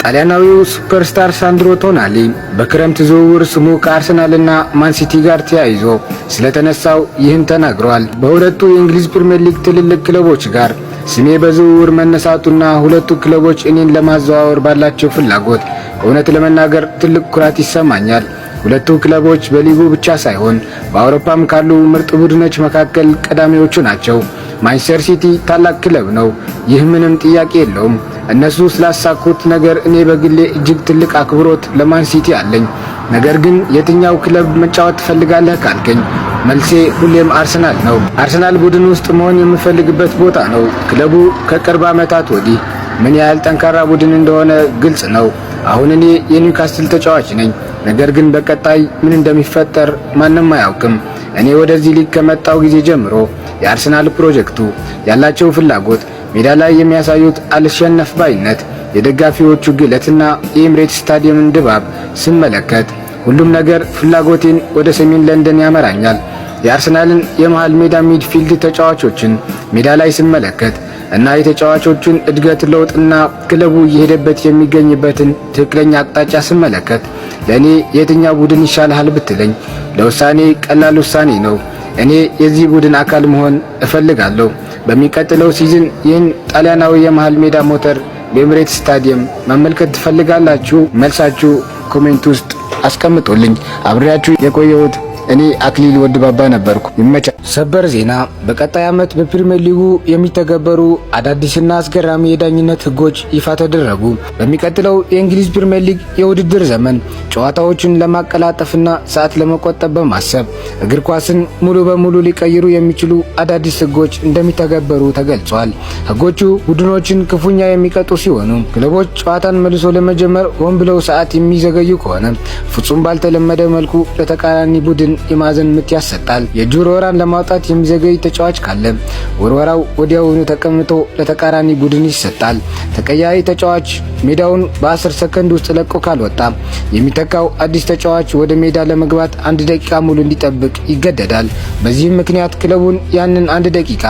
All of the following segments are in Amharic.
ጣሊያናዊው superstar ሳንድሮ ቶናሊ በክረምት ዝውውር ስሙ ከአርሰናልና ማንሲቲ ጋር ተያይዞ ስለተነሳው ይህን ተናግሯል። በሁለቱ የእንግሊዝ ፕሪምየር ሊግ ትልልቅ ክለቦች ጋር ስሜ በዝውውር መነሳቱና ሁለቱ ክለቦች እኔን ለማዘዋወር ባላቸው ፍላጎት እውነት ለመናገር ትልቅ ኩራት ይሰማኛል። ሁለቱ ክለቦች በሊጉ ብቻ ሳይሆን በአውሮፓም ካሉ ምርጥ ቡድኖች መካከል ቀዳሚዎቹ ናቸው። ማንቸስተር ሲቲ ታላቅ ክለብ ነው፣ ይህ ምንም ጥያቄ የለውም። እነሱ ስላሳኩት ነገር እኔ በግሌ እጅግ ትልቅ አክብሮት ለማን ሲቲ አለኝ። ነገር ግን የትኛው ክለብ መጫወት ትፈልጋለህ ካልከኝ መልሴ ሁሌም አርሰናል ነው። አርሰናል ቡድን ውስጥ መሆን የምፈልግበት ቦታ ነው። ክለቡ ከቅርብ ዓመታት ወዲህ ምን ያህል ጠንካራ ቡድን እንደሆነ ግልጽ ነው። አሁን እኔ የኒውካስትል ተጫዋች ነኝ። ነገር ግን በቀጣይ ምን እንደሚፈጠር ማንም አያውቅም። እኔ ወደዚህ ሊግ ከመጣሁ ጊዜ ጀምሮ የአርሰናል ፕሮጀክቱ ያላቸው ፍላጎት፣ ሜዳ ላይ የሚያሳዩት አልሸነፍ ባይነት፣ የደጋፊዎቹ ግለትና የኤምሬትስ ስታዲየምን ድባብ ስመለከት ሁሉም ነገር ፍላጎቴን ወደ ሰሜን ለንደን ያመራኛል። የአርሰናልን የመሃል ሜዳ midfield ተጫዋቾችን ሜዳ ላይ ስመለከት እና የተጫዋቾቹን እድገት፣ ለውጥና ክለቡ እየሄደበት የሚገኝበትን ትክክለኛ አቅጣጫ ስመለከት ለእኔ የትኛው ቡድን ይሻልሃል ብትለኝ ለውሳኔ ቀላል ውሳኔ ነው። እኔ የዚህ ቡድን አካል መሆን እፈልጋለሁ። በሚቀጥለው season ይህን ጣሊያናዊ የመሃል ሜዳ ሞተር በኤምሬትስ ስታዲየም መመልከት ትፈልጋላችሁ? መልሳችሁ comment ውስጥ አስቀምጡልኝ። አብሬያችሁ የቆየሁት እኔ አክሊል ወድ ባባ ነበርኩ። ይመቻ። ሰበር ዜና! በቀጣይ ዓመት በፕሪሚየር ሊጉ የሚተገበሩ አዳዲስና አስገራሚ የዳኝነት ህጎች ይፋ ተደረጉ። በሚቀጥለው የእንግሊዝ ፕሪሚየር ሊግ የውድድር ዘመን ጨዋታዎችን ለማቀላጠፍና ሰዓት ለመቆጠብ በማሰብ እግር ኳስን ሙሉ በሙሉ ሊቀይሩ የሚችሉ አዳዲስ ህጎች እንደሚተገበሩ ተገልጿል። ህጎቹ ቡድኖችን ክፉኛ የሚቀጡ ሲሆኑ፣ ክለቦች ጨዋታን መልሶ ለመጀመር ሆን ብለው ሰዓት የሚዘገዩ ከሆነ ፍጹም ባልተለመደ መልኩ ለተቃራኒ ቡድን የማዕዘን ምት ያሰጣል። የእጅ ውርወራን ለማውጣት የሚዘገይ ተጫዋች ካለ ውርወራው ወዲያውኑ ተቀምጦ ለተቃራኒ ቡድን ይሰጣል። ተቀያሪ ተጫዋች ሜዳውን በ10 ሰከንድ ውስጥ ለቆ ካልወጣ የሚተካው አዲስ ተጫዋች ወደ ሜዳ ለመግባት አንድ ደቂቃ ሙሉ እንዲጠብቅ ይገደዳል። በዚህም ምክንያት ክለቡን ያንን አንድ ደቂቃ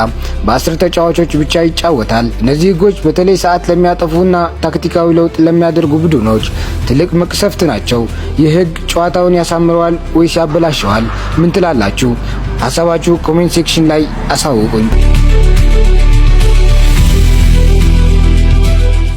በ10 ተጫዋቾች ብቻ ይጫወታል። እነዚህ ህጎች በተለይ ሰዓት ለሚያጠፉና ታክቲካዊ ለውጥ ለሚያደርጉ ቡድኖች ትልቅ መቅሰፍት ናቸው። ይህ ህግ ጨዋታውን ያሳምረዋል ወይስ ያበላሸዋል? ምን ትላላችሁ? ሀሳባችሁ comment section ላይ አሳውቁኝ።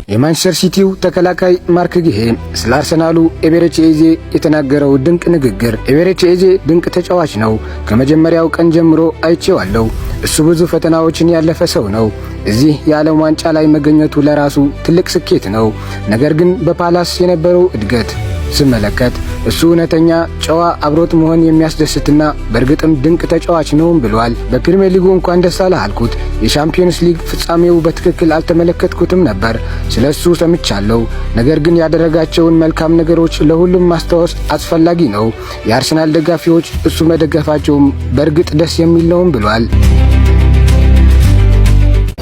የማንቸስተር ሲቲው ተከላካይ ማርክ ጊሄ ስለ አርሰናሉ ኤቤሬቺ ኤዜ የተናገረው ድንቅ ንግግር። ኤቤሬቺ ኤዜ ድንቅ ተጫዋች ነው። ከመጀመሪያው ቀን ጀምሮ አይቼዋለሁ። እሱ ብዙ ፈተናዎችን ያለፈ ሰው ነው። እዚህ የዓለም ዋንጫ ላይ መገኘቱ ለራሱ ትልቅ ስኬት ነው። ነገር ግን በፓላስ የነበረው እድገት ስመለከት እሱ እውነተኛ ጨዋ፣ አብሮት መሆን የሚያስደስትና በእርግጥም ድንቅ ተጫዋች ነውም ብሏል። በፕሪሚየር ሊጉ እንኳን ደስ አለህ አልኩት። የሻምፒዮንስ ሊግ ፍጻሜው በትክክል አልተመለከትኩትም ነበር። ስለ እሱ ሰምቻለሁ። ነገር ግን ያደረጋቸውን መልካም ነገሮች ለሁሉም ማስታወስ አስፈላጊ ነው። የአርሰናል ደጋፊዎች እሱ መደገፋቸውም በእርግጥ ደስ የሚል ነውም ብሏል።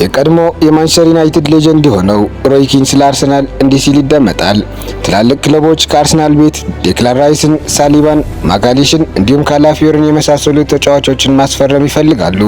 የቀድሞ የማንቸስተር ዩናይትድ legend የሆነው ሮይ ኪን ስለ አርሰናል እንዲህ ሲል ይደመጣል። ትላልቅ ክለቦች ከአርሰናል ቤት ዴክላን ራይስን፣ ሳሊባን፣ ማጋሊሽን እንዲሁም ካላፊዮርን የመሳሰሉ ተጫዋቾችን ማስፈረም ይፈልጋሉ።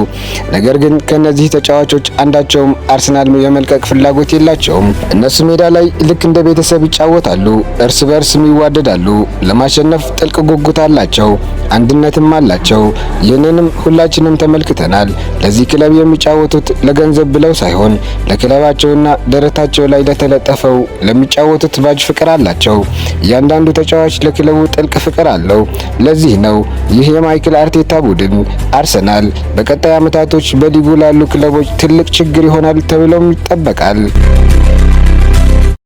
ነገር ግን ከነዚህ ተጫዋቾች አንዳቸውም አርሰናል የመልቀቅ ፍላጎት የላቸውም። እነሱ ሜዳ ላይ ልክ እንደ ቤተሰብ ይጫወታሉ፣ እርስ በእርስም ይዋደዳሉ። ለማሸነፍ ጥልቅ ጉጉት አላቸው፣ አንድነትም አላቸው። ይህንንም ሁላችንም ተመልክተናል። ለዚህ ክለብ የሚጫወቱት ለገንዘብ ብለው ሳይሆን ለክለባቸውና ደረታቸው ላይ ለተለጠፈው ለሚጫወቱት ባጅ ፍቅር አላቸው። እያንዳንዱ ተጫዋች ለክለቡ ጥልቅ ፍቅር አለው። ለዚህ ነው ይህ የማይክል አርቴታ ቡድን አርሰናል በቀጣይ ዓመታቶች በሊጉ ላሉ ክለቦች ትልቅ ችግር ይሆናል ተብሎም ይጠበቃል።